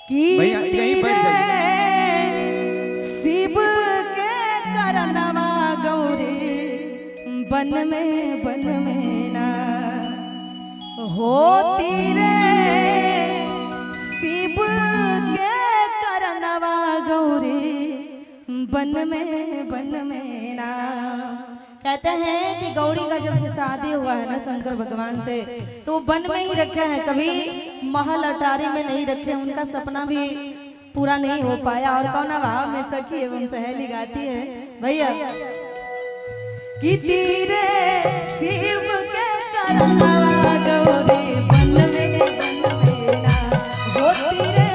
कि भैया, यहीं बैठ जाइए। शिव के करनवा गौरी वन में ना होती रे। शिव के करनवा गौरी वन में ना। कहते हैं कि गौरी का जब से शादी हुआ है ना शंकर भगवान से, तो वन में ही रखे हैं, कभी महल अटारी में नहीं रखे। उनका सपना भी पूरा नहीं हो पाया। और कौन भाव में सखी एवं सहेली गाती है भैया कि तीरे शिव के करनवा गौरी वन में ना होती रे।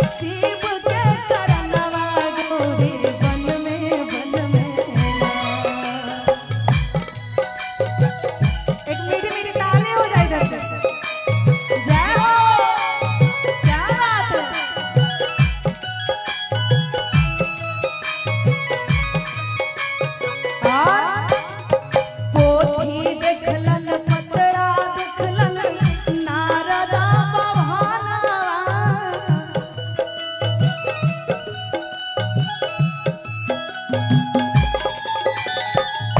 शिव के करनवा गौरी वन में ना। एक मीठी मीठी ताली हो जाए इधर से। जय हो, क्या बात है। और पोथी देखलन पतरा देखलन नारदा बभानवा।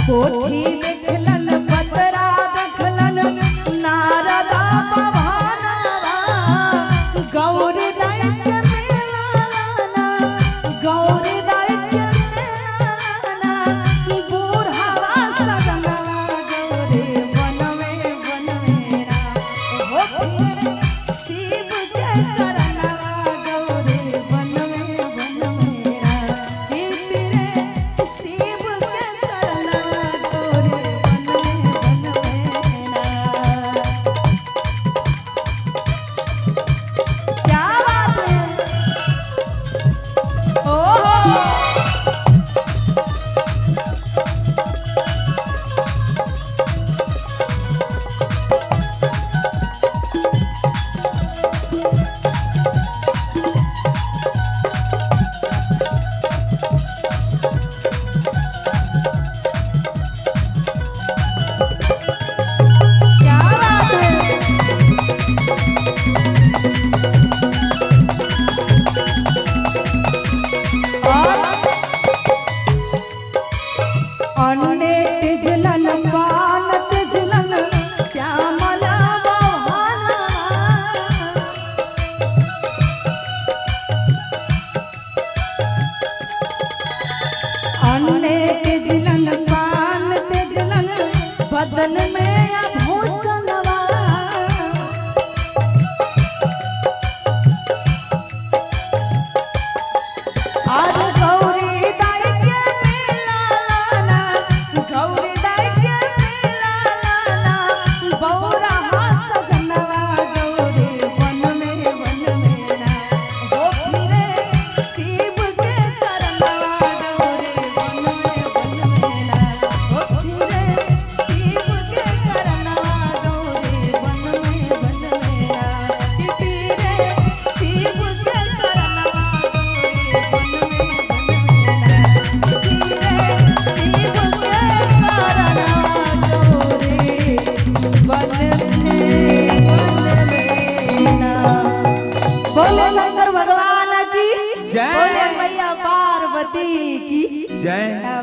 पोथी देखलन पतरा देखलन नारदा बभानवा। गौरी दाई के मिलना, गौरी दाई के मिलना, बूढ़ावा सजनवा गौरी वन में ना होती रे। शिव के करनवा गौरी वन में ना। रे शिव के करनवा गौरी वन में ना। क्या बात है। ओहो, क्या बात है। और अन्ने तिजलन पान तिजलन श्यामला बहाना। अन्ने तिजलन पान तिजलन बदन में आभूषणवा। और गौरी दाई के मिलना, गौरी दाई के मिलना, बौरा सजनवा गौरी वन में ना हो फिरे। शिव के करनवा गौरी वन में ना हो फिरे। शिव के करनवा गौरी वन में ना। फिरे शिव के करनवा गौरी वन में ना। फिरे शिव के करनवा गौरी वन में ना। बोले शंकर भगवान की जय। बोले मैया पार्वती की जय।